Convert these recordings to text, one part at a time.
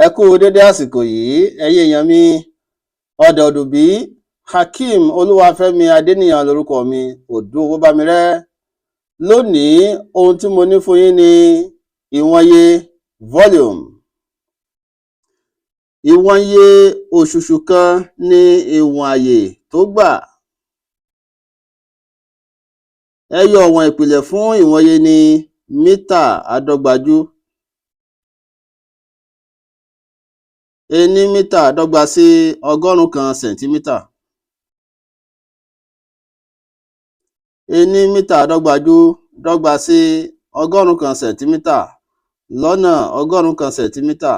Ẹ kú dédé àsìkò yìí, ẹ̀yin èèyàn mi. Ọ̀dẹ̀ òdùbí Hakeem Olúwafẹ́mi Adéníyàn lórúkọ mi, òdú owó bámirẹ́. Lónìí, ohun tí mo ní fún yín ni ìwọ̀nye volume. Ìwọ̀nye òṣùṣù kan ní ìwọ̀n àyè tó gbà. Ẹyọ ọ̀wọ̀n ìpìlẹ̀ fún ìwọ̀nye ní mítà adọ́gbajú. Ení mítà dọ́gba sí 100 sẹ̀ǹtímítà. Ení mítà adọ́gbajú dọ́gba sí 100 sẹ̀ǹtímítà lọ́nà 100 sẹ̀ǹtímítà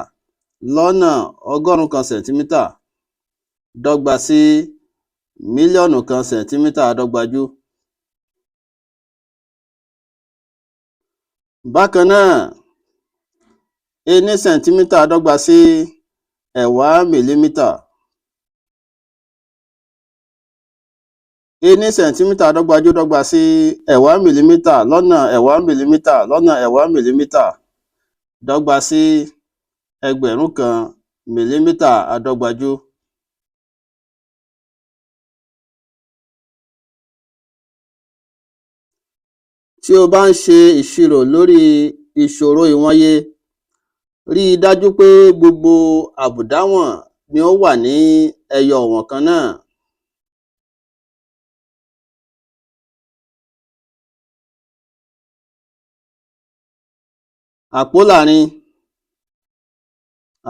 lọ́nà 100 sẹ̀ǹtímítà dọ́gba sí 1,000,000 sẹ̀ǹtímítà adọ́gbajú. Bákan náà, ení sẹ̀ǹtímítà dọ́gba sí 10 mìlímítà. Ení sẹ̀ǹtímítà adọ́gbajú dọ́gba sí 10 mìlímítà lọ́nà 10 mìlímítà lọ́nà 10 mìlímítà dọ́gba sí 1,000 mìlímítà adọ́gbajú. Tí o bá ń ṣe ìṣirò lórí ìṣòro ìwọ̀nye, rí i dájú pé gbogbo àbùdáwọ̀n ni ó wà ní ẹyọ ọ̀wọ̀n kan náà. Àpólàrin,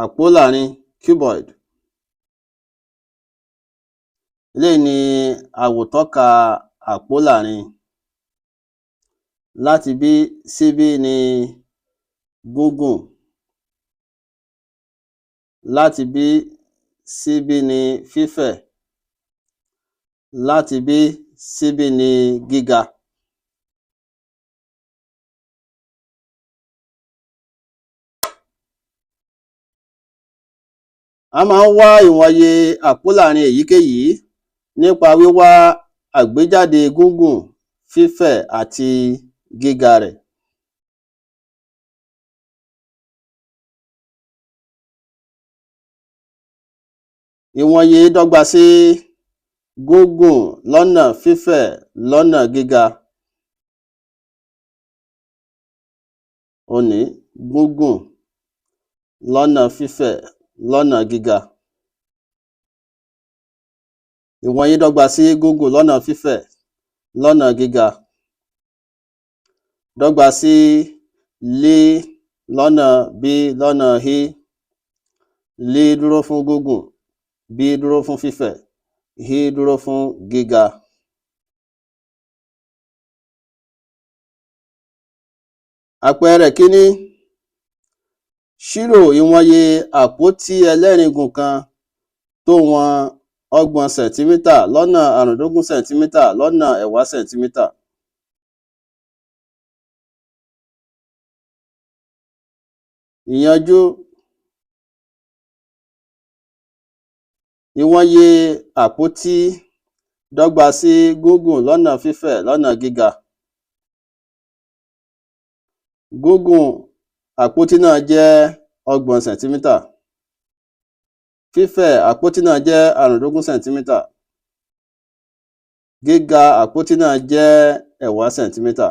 àpólàrin, cuboid. Eléyìí ni àwòtọ́ka àpólàrin. Láti bí síbí ni gígùn. Láti bí síbí ni fífẹ̀. Láti bí síbí ni gíga. A máa ń wá ìwọ̀nye àpólàrin èyíkéyìí nípa wíwá àgbéjáde gígùn, fífẹ̀ àti gíga rẹ̀. Ìwọ̀nyè dọ́gba sí gígùn lọ́nà fífẹ̀ lọ́nà gíga. Òhun nìí, gígùn lọ́nà fífẹ̀ lọ́nà gíga. Ìwọ̀nyí dọ́gba sí gígùn lọ́nà fífẹ̀ lọ́nà gíga dọ́gba sí L lọ́nà B lọ́nà H. L dúró fún gígùn, B dúró fún fífẹ̀, H dúró fún gíga. Àpẹẹrẹ ìkíní, ṣírò ìwọ̀nyè àpótí ẹlẹ́rìngùn kan tó wọn 30 sẹ̀ǹtímítà lọ́nà 15 sẹ̀ǹtímítà lọ́nà 10 sẹ̀ǹtímítà. Ìyanjú. Ìwọ̀nyè àpótí dọ́gba sí gígùn lọ́nà fífẹ̀ lọ́nà gíga. Gígùn àpótí náà jẹ́ 30 sẹ̀ǹtímítà. Fífẹ̀ àpótí náà jẹ́ 15 sẹ̀ǹtímítà. Gíga àpótí náà jẹ́ 10 sẹ̀ǹtímítà.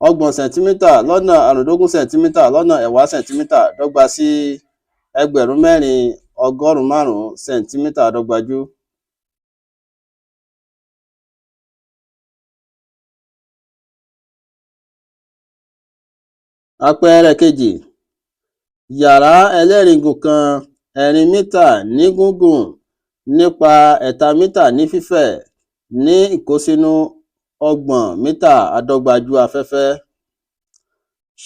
30 sẹ̀ǹtímítà lọ́nà 15 sẹ̀ǹtímítà lọ́nà 10 sẹ̀ǹtímítà dọ́gba sí 4500 sẹ̀ǹtímítà adọ́gbajú. Àpẹẹrẹ kejì, yàrá ẹlẹ́rìngùn kan 4 mítà ní gígùn nípa 3 mítà ní fífẹ̀ ní ìkósínú 30 mítà adọ́gbajú afẹ́fẹ́.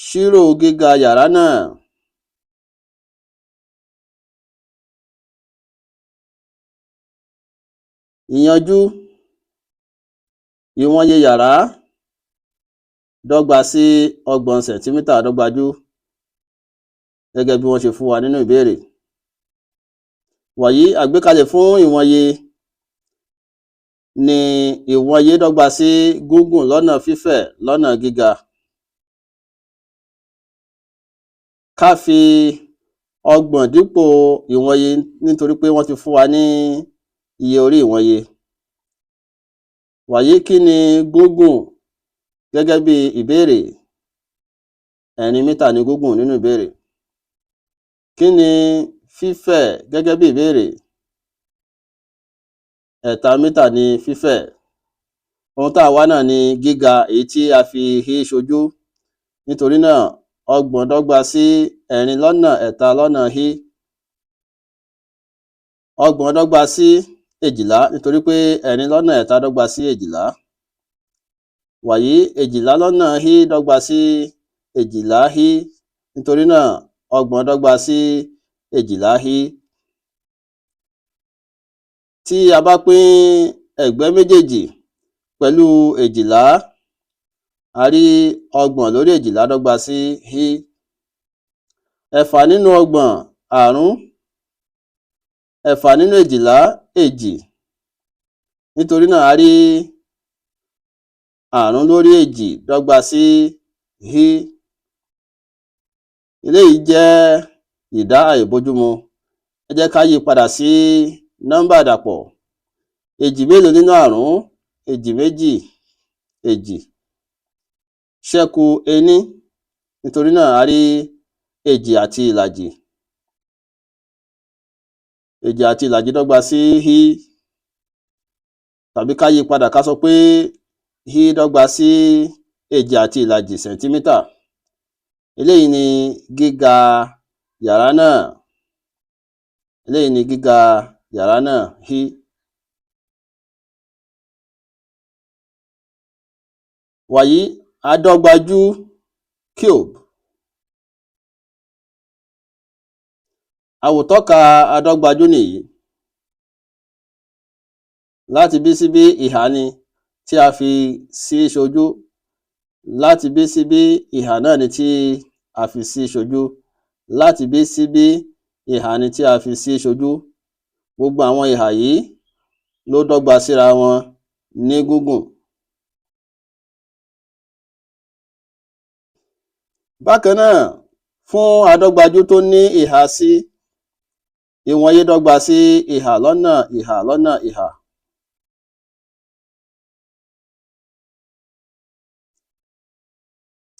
Ṣírò gíga yàrá náà. Ìyanjú. Ìwọ̀nyè yàrá dọ́gba sí 30 sẹ̀ǹtímítà adọ́gbajú gẹ́gẹ́ bí wọ́n ṣe fún wa nínú ìbéèrè. Wàyí, àgbékalẹ̀ fún ìwọ̀nyè ni ìwọ̀nyè dọ́gba sí gígùn lọ́nà fífẹ̀ lọ́nà gíga. Ká fi 30 dípò ìwọ̀nyí nítorí pé wọ́n ti fún wa ní iye orí ìwọ̀nyí. Wàyí, kí ni gígùn gẹ́gẹ́ bí ìbéèrè? 4 mítà ni gígùn nínú ìbéèrè. Kí ni fífẹ̀ gẹ́gẹ́ bí ìbéèrè? 3 mítà ni fífẹ̀. Ohun tá a wá náà ni gíga, èyí tí a fi hí ṣojú. Nítorí náà 30 dọ́gba sí 4 lọ́nà 3 lọ́nà hí. 30 dọ́gba sí 12 nítorí pé 4 lọ́nà 3 dọ́gba sí 12. Wàyí, 12 lọ́nà hí dọ́gba sí 12 hí. Nítorí náà 30 dọ́gba sí 12 hí. Tí a bá pín ẹ̀gbẹ́ méjèèjì pẹ̀lú 12, a rí 30 lórí 12 dọ́gba sí hí. 6 nínú 30, 5. 6 nínú 12, 2. Nítorí náà a rí 5 lórí 2 dọ́gba sí hí. Eléyìí jẹ́ ìdá àìbójúmu. Ẹ jẹ́ ká yí padà sí nọ́mbà àdàpọ̀. 2 mélòó nínú 5? 2 méjì, 2. Ṣẹ́kù 1. Nítorí náà a rí 2 àti ìlàjì. 2 àti ìlàjì dọ́gba sí hí. Tàbí ká yí padà ká sọ pé hí dọ́gba sí 2 àti ìlàjì sẹ̀ǹtímítà. Eléyìí ni gíga yàrá náà. Eléyìí ni gíga yàrá náà hí. Wàyí, adọ́gbajú cube. Àwòtọ́ka adọ́gbajú nìyí. Láti bí sí bí ìhà ni tí a fi sí ṣojú. Láti bí sí bí ìhà náà ni tí a fi sí ṣojú. Láti bí sí bí ìhà ni tí a fi sí ṣojú. Gbogbo àwọn ìhà yìí ló dọ́gba síra wọn ní gígùn. Bákan náà, fún adọ́gbajú tó ní ìhà sí, ìwọ̀nyí dọ́gba sí ìhà lọ́nà ìhà lọ́nà ìhà.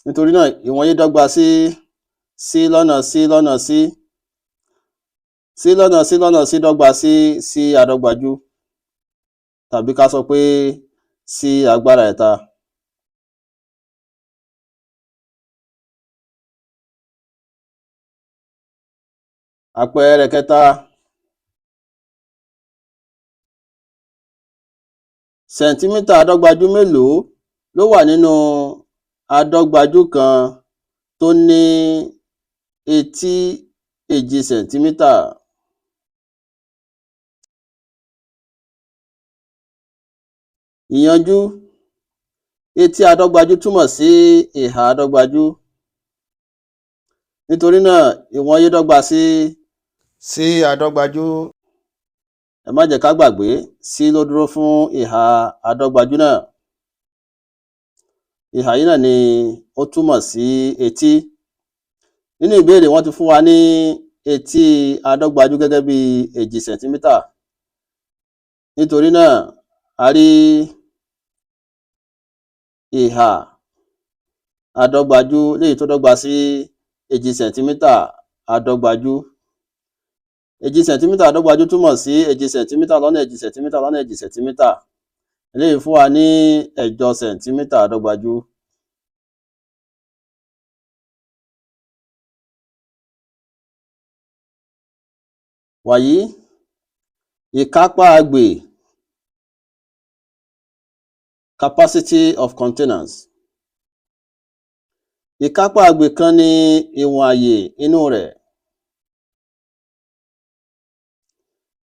Nítorí náà ìwọ̀nyí dọ́gba sí sí lọ́nà sí lọ́nà sí. Sí lọ́nà sí lọ́nà sí dọ́gba sí sí adọ́gbajú. Tàbí ká sọ pé sí agbára 3. Àpẹẹrẹ kẹta. Sẹ̀ǹtímítà adọ́gbajú mélòó ló wà nínú adọ́gbajú kan tó ní etí 2 sẹ̀ǹtímítà? Ìyanjú. Etí adọ́gbajú túmọ̀ sí ìhà adọ́gbajú. Nítorí náà ìwọ̀nyí dọ́gba sí sí adọ́gbajú. Ẹ má jẹ́ ká gbàgbé, sí ló dúró fún ìhà adọ́gbajú náà. Ìhà yìí náà ni ó túmọ̀ sí etí. Nínú ìbéèrè wọ́n ti fún wa ní etí adọ́gbajú gẹ́gẹ́ bí 2 sẹ̀ǹtímítà. Nítorí náà a rí ìhà adọ́gbajú léyìí tó dọ́gba sí 2 sẹ̀ǹtímítà adọ́gbajú. 2 sẹ̀ǹtímítà adọ́gbajú túmọ̀ sí 2 sẹ̀ǹtímítà lọ́nà 2 sẹ̀ǹtímítà lọ́nà 2 sẹ̀ǹtímítà. Eléyìí fún wa ní 8 sẹ̀ǹtímítà adọ́gbajú. Wàyí, ìkápá agbè capacity of containers. Ìkápá agbè kan ni ìwọ̀n àyè inú rẹ̀.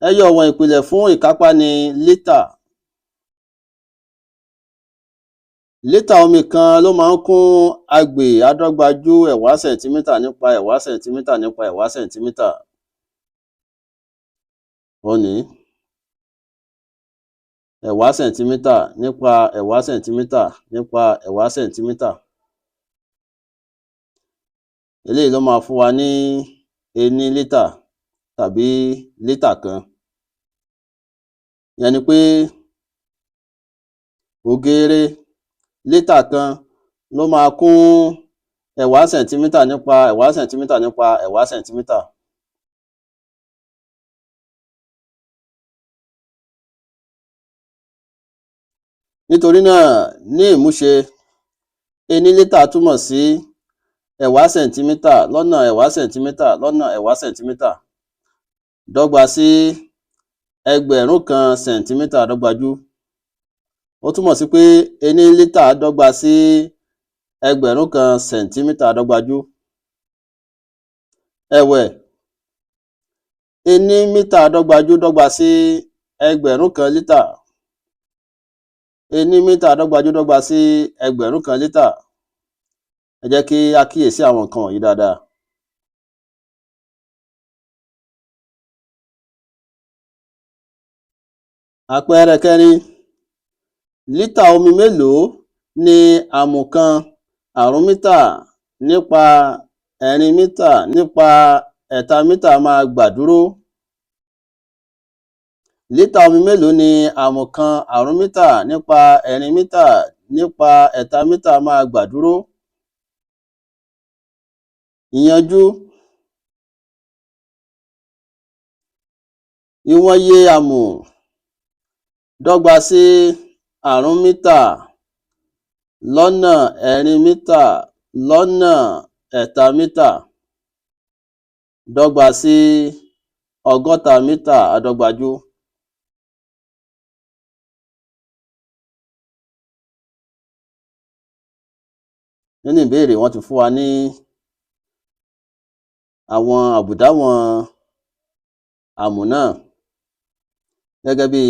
Ẹyọ ìwọ̀n ìpìlẹ̀ fún ìkápá ni lítà. Lítà omi kan ló máa ń kún agbè adọ́gbajú 10 sẹ̀ǹtímítà nípa 10 sẹ̀ǹtímítà nípa 10 sẹ̀ǹtímítà. Òun nìí. 10 sẹ̀ǹtímítà nípa 10 sẹ̀ǹtímítà nípa 10 sẹ̀ǹtímítà. Eléyìí ló máa fún wa ní 1 lítà tàbí lítà kan. Ìyẹn ni pé ògèrè lítà kan ló máa kún 10 sẹ̀ntímítà nípa 10 sẹ̀ntímítà nípa 10 sẹ̀ntímítà. Nítorí náà, ní ìmúṣe, 1 lítà túmọ̀ sí 10 sẹ̀ntímítà lọ́nà 10 sẹ̀ntímítà lọ́nà 10 sẹ̀ntímítà dọ́gba sí 1000 sẹ̀ntímítà dọ́gbajú. Ó túmọ̀ sí pé 1 lítà dọ́gba sí 1000 sẹ̀ntímítà dọ́gbajú. Ẹ̀wẹ̀, 1 mítà dọ́gbajú dọ́gba sí 1000 lítà. 1 mítà dọ́gbajú dọ́gba sí 1000 lítà. Ẹ jẹ́ kí á kíyèsí àwọn nǹkan wọ̀nyí dáadáa. Àpẹẹrẹ kẹrin, lítà omi mélòó ni àmù kan 5 mítà nípa 4 mítà nípa 3 mítà máa gbà dúró? Lítà omi mélòó ni àmù kan 5 mítà nípa 4 mítà nípa 3 mítà máa gbà dúró? Ìyanjú. Ìwọ̀n iye àmù dọ́gba sí 5 mítà lọ́nà 4 mítà lọ́nà 3 mítà dọ́gba sí 60 mítà adọ́gbajú. Nínú ìbéèrè wọ́n ti fún wa ní àwọn àbùdáwọ̀n àmù náà gẹ́gẹ́ bí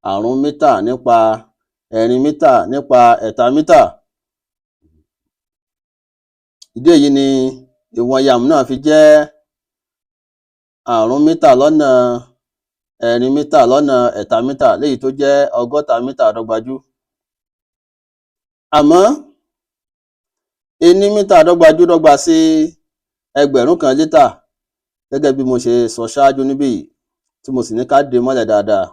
5 mítà nípa 4 mítà nípa 3 mítà. Ìdí èyí ni ìwọ̀n iye àmù náà fi jẹ́ 5 mítà lọ́nà 4 mítà lọ́nà 3 mítà léyìí tó jẹ́ 60 mítà dọ́gbajú. Àmọ́ 1 mítà dọ́gbajú dọ́gba sí 1000 lítà gẹ́gẹ́ bí mo ṣe sọ ṣáájú níbí yìí tí mo sì ní ká dè mọ́lẹ̀ dáadáa.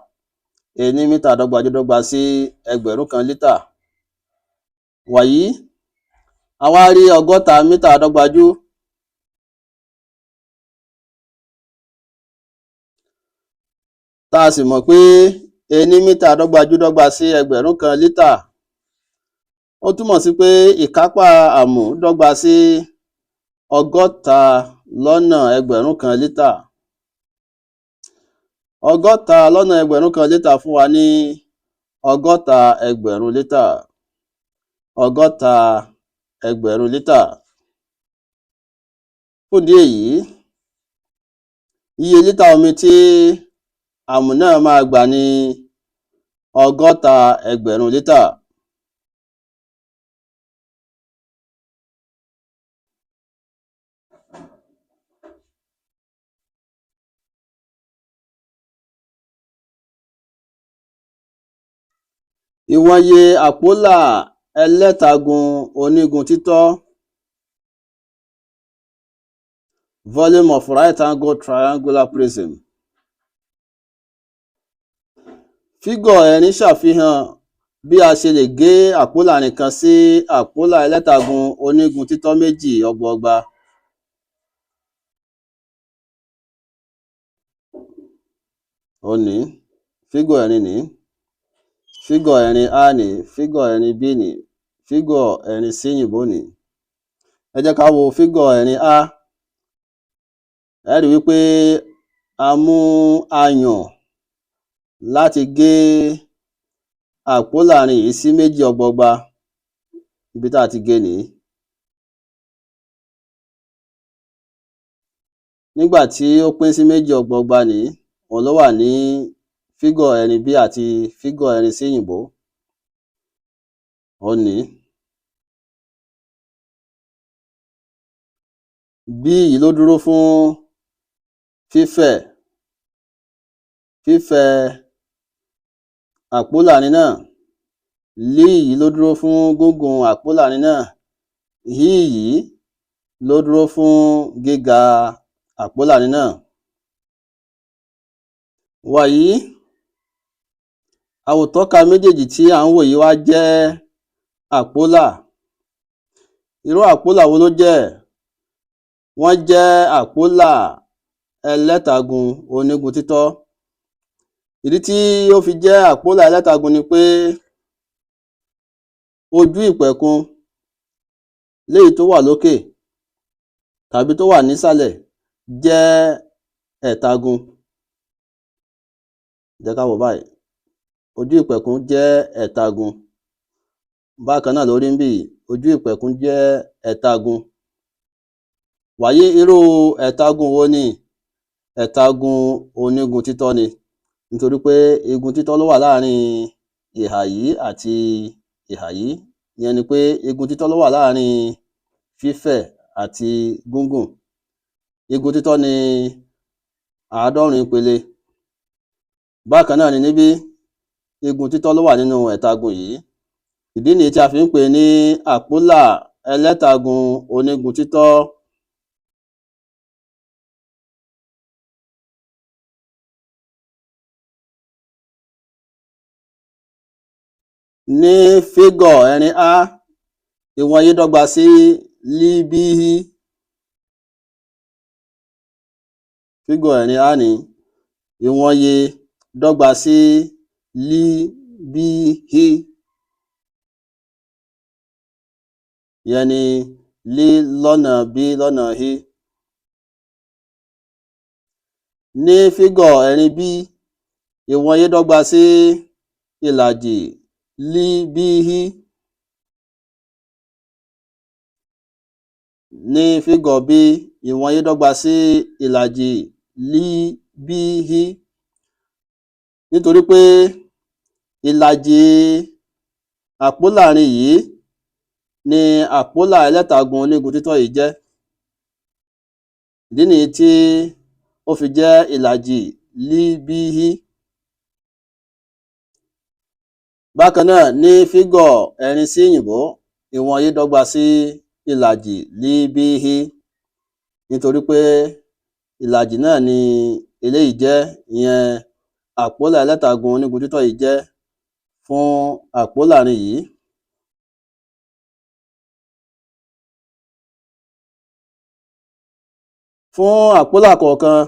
1 mítà dọ́gbajú dọ́gba sí 1000 lítà. Wàyí, a wá rí 60 mítà dọ́gbajú. Tá a sì mọ̀ pé 1 mítà dọ́gbajú dọ́gba sí 1000 lítà. Ó túmọ̀ sí pé ìkápá àmù dọ́gba sí 60 lọ́nà 1000 lítà. 60 lọ́nà 1000 lítà fún wa ní 60,000 lítà. 60,000 lítà. Fún ìdí èyí, iye lítà omi tí àmù náà máa gbà ní 60,000 lítà. Ìwọ̀n iye àpólà ẹlẹ́tagun onígun títọ́. Volume of right angle triangular prism. Fígọ̀ ẹ̀rin ṣàfihàn bí a ṣe lè gé àpólà nìkan sí àpólà ẹlẹ́tagun onígun títọ́ méjì ọgbọọgba. Òun nìí, fígọ̀ ẹ̀rin nìí, fígọ̀ ẹ̀rin A nìí, fígọ̀ ẹ̀rin B nìí, fígọ̀ ẹ̀rin C yìnbó nìí. Ẹ jẹ́ ká wo fígọ̀ ẹ̀rin A. Ẹ rí wípé a mú ayùn láti gé àpólà irin yìí sí méjì ọgbọọgba. Ibi tá a ti gé nìí. Nígbà tí ó pín sí méjì ọgbọọgba nìí, òun ló wà ní fígọ̀ ẹ̀rin B àti fígọ̀ ẹ̀rin C yìnbó. Òun nìí. B yìí ló dúró fún fífẹ̀ fífẹ̀ àpólà irin náà. L yìí ló dúró fún gígùn àpólà irin náà. H yìí ló dúró fún gíga àpólàrin náà. Wàyí, àwòtọ́ka méjèèjì tí à ń wò yìí wá jẹ́ àpólà. Irú àpólà wo ló jẹ́? Wọ́n jẹ́ àpólà ẹlẹ́tagun onígun títọ́. Ìdí tí ó fi jẹ́ àpólà ẹlẹ́tagun ni pé ojú ìpẹ̀kun léyìí tó wà lókè tàbí tó wà nísàlẹ̀ jẹ́ ẹ̀tagun. Jẹ́ ká wò ó báyìí. Ojú ìpẹ̀kun jẹ́ ẹ̀tagun. Bákan náà ló rí níbí yìí, ojú ìpẹ̀kun jẹ́ ẹ̀tagun. Wàyí, irú ẹ̀tagun wo ni? Ẹ̀tagun onígun títọ́ ni, nítorí pé igun títọ́ ló wà láàrin ìhà yìí àti ìhà yìí. Ìyẹn ni pé igun títọ́ ló wà láàrin fífẹ̀ àti gúngùn. Igun títọ́ ni 90 ìpele. Bákan náà ni níbí, igun títọ́ ló wà nínú ẹ̀tagun yìí. Ìdí nìyí tí a fi ń pè é ní àpólà ẹlẹ́tagun onígun títọ́. Ní fígọ̀ ẹ̀rin A, ìwọ̀n yìí dọ́gba sí líbíhí. Fígọ̀ ẹ̀rin A nìí, ìwọ̀n ye dọ́gba sí líbíhí. Ìyẹn ni lí lọ́nà bí lọ́nà hí. Ní fígọ̀ ẹ̀rin B, ìwọ̀n yìí dọ́gba sí ìlàjì líbíhí. Ní fígọ̀ B, ìwọ̀n yìí dọ́gba sí ìlàjì líbíhí. Nítorí pé ìlàjì àpólàrin yìí ni àpólà ẹlẹ́tagun onígun títọ́ yìí jẹ́. Ìdí nìyí tí ó fi jẹ́ ìlàjì líbíhí. Bákan náà, ní fígọ̀ ẹ̀rin sí òyìnbó, ìwọ̀n yìí dọ́gba sí ìlàjì líbíhí, nítorí pé ìlàjì náà ni eléyìí jẹ́, ìyẹn àpólà ẹlẹ́tagun onígun títọ́ yìí jẹ́ fún àpólàrin yìí. Fún àpólà kọ̀ọ̀kan,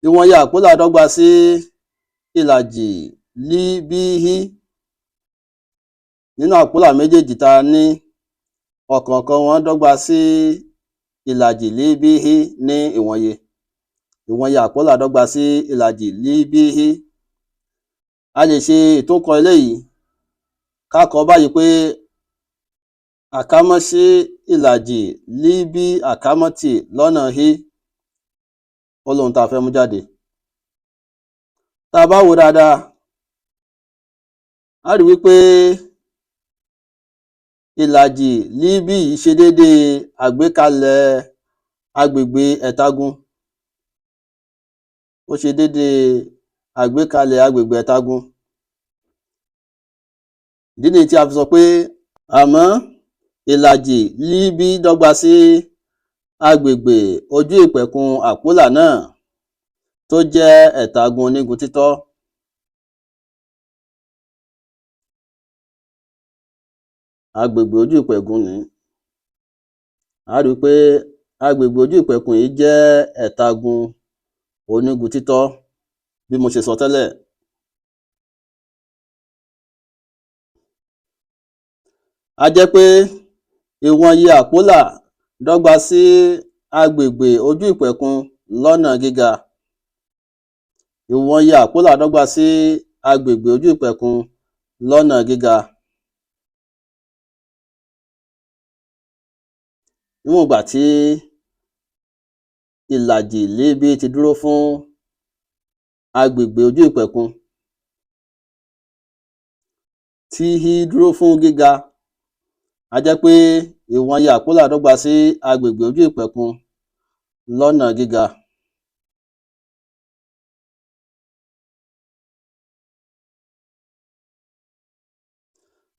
ìwọ̀n iye àpólà dọ́gba sí ìlàjì líbíhí. Nínú àpólà méjèèjì tá a ní, ọ̀kọ̀ọ̀kan wọn dọ́gba sí ìlàjì líbíhí ní ìwọ̀nye. Ìwọ̀nye àpólà dọ́gba sí ìlàjì líbíhí. A lè ṣe ìtúnkọ eléyìí, ká kọ ọ́ báyìí pé àkámọ́ sí ìlàjì líbí àkámọ́ tì lọ́nà hí, ó lóhun tá a fẹ́ mú jáde. Tá a bá wò ó dáadáa, á rí wí pé ìlàjì líbí yìí ṣe déédéé àgbékalẹ̀ agbègbè ẹ̀tagun. Ó ṣe déédéé àgbékalẹ̀ agbègbè ẹ̀tagun. Ìdí nìyí tí a fi sọ pé àmọ́ ìlàjì líbí dọ́gba sí agbègbè ojú ìpẹ̀kun àpólà náà tó jẹ́ ẹ̀tagun onígun títọ́. Agbègbè ojú ìpẹ̀kun nìí. Á rí pé agbègbè ojú ìpẹ̀kun yìí jẹ́ ẹ̀tagun onígun títọ́ bí mo ṣe sọ tẹ́lẹ̀. A jẹ́ pé ìwọ̀n iye àpólà dọ́gba sí agbègbè ojú ìpẹ̀kun lọ́nà gíga. Ìwọ̀n iye àpólà dọ́gba sí agbègbè ojú ìpẹ̀kun lọ́nà gíga. Níwọ̀n ìgbà tí ìlàjì líbí ti dúró fún agbègbè ojú ìpẹ̀kun, tí hí dúró fún gíga, a jẹ́ pé ìwọ̀n iye àpólà dọ́gba sí agbègbè ojú ìpẹ̀kun lọ́nà gíga.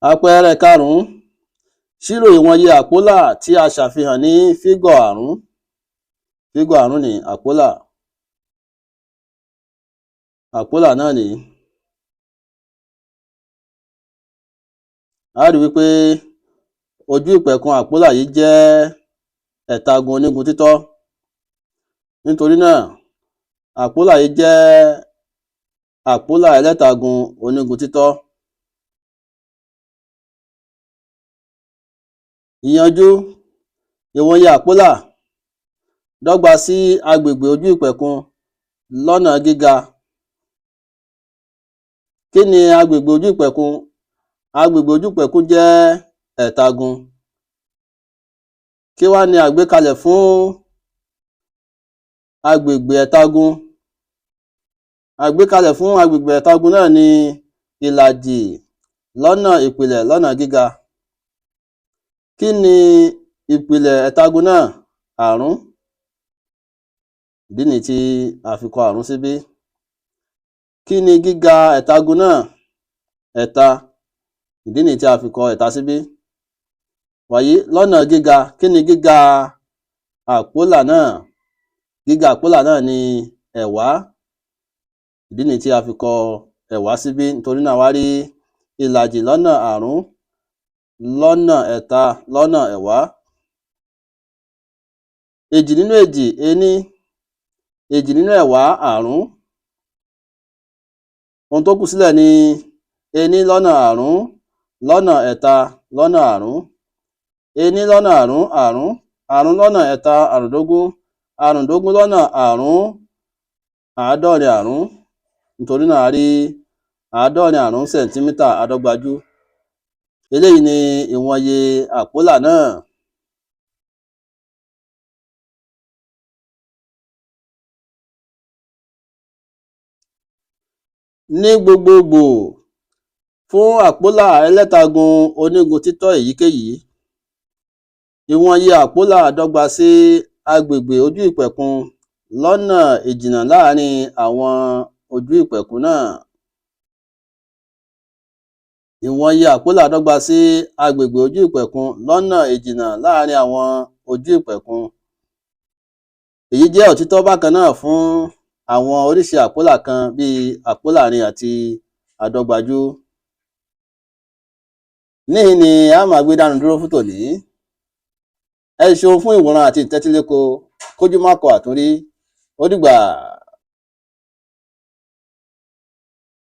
Àpẹẹrẹ karùn-ún, Ṣírò ìwọ̀nyẹ àpólà tí a ṣàfihàn ní fígọ̀ àrún. Fígọ̀ àrún ní àpólà. Àpólà náà nìyí. A rí wípé ojú ìpẹ̀kun àpólà yìí jẹ́ ẹ̀tagun onígun títọ́. Nítorí náà, àpólà yìí jẹ́ àpólà ẹlẹ́tagun onígun títọ́. Ìyanjú. Ìwọ̀nyẹ àpólà dọ́gba sí agbègbè ojú ìpẹ̀kun lọ́nà gíga. Kí ni agbègbè ojú ìpẹ̀kun? Agbègbè ojú ìpẹ̀kun jẹ́ ẹ̀tagun. Kí wá ni àgbékalẹ̀ fún agbègbè ẹ̀tagun? Àgbékalẹ̀ fún agbègbè ẹ̀tagun náà ni ìlàjì lọ́nà ìpìlẹ̀ lọ́nà gíga. Kí ni ìpìlẹ̀ ẹ̀tagun náà? Àrún. Ìdí nìyí tí a fi kọ àrún síbí. Kí ni gíga ẹ̀tagun náà? Ẹ̀ta. Ìdí nìyí tí a fi kọ ẹ̀ta síbí. Wàyí, lọ́nà gíga, kí ni gíga àpólà náà? Gíga àpólà náà ni ẹ̀wá. Ìdí nìyí tí a fi kọ ẹ̀wá síbí. Nítorí náà wá rí ìlàjì lọ́nà àrún lọ́nà ẹ̀ta lọ́nà ẹ̀wá. Èjì nínú èjì, ení. Èjì nínú ẹ̀wá, àrún. Ohun tó kù sílẹ̀ ni ení lọ́nà àrún lọ́nà ẹ̀ta lọ́nà àrún. Ení lọ́nà àrún àrún. Àrún lọ́nà ẹ̀ta àrúndógún. Àrúndógún lọ́nà àrún àádọ́rin àrún. Nítorí náà a rí àádọ́rin àrún sẹ̀ǹtímítà adọ́gbajú. Eléyìí ni ìwọ̀nyẹ àpólà náà. Ní gbogbogbò, fún àpólà ẹlẹ́tagun onígun títọ́ èyíkéyìí, ìwọ̀nyẹ àpólà dọ́gba sí agbègbè ojú ìpẹ̀kun lọ́nà ìjìnnà láàrin àwọn ojú ìpẹ̀kun náà. Ìwọ̀nyẹ àpólà dọ́gba sí agbègbè ojú ìpẹ̀kun lọ́nà ìjìnnà láàrin àwọn ojú ìpẹ̀kun. Èyí jẹ́ òtítọ́ bákan náà fún àwọn oríṣi àpólà kan bíi àpólàrin àti adọ́gbajú. Níhìn-ín ni a máa gbé dánu dúró fún tòní. Ẹ ṣeun fún ìwòran àti ìtẹ́tíléko. Kójú má kọ àtúnrí. Ó dìgbà.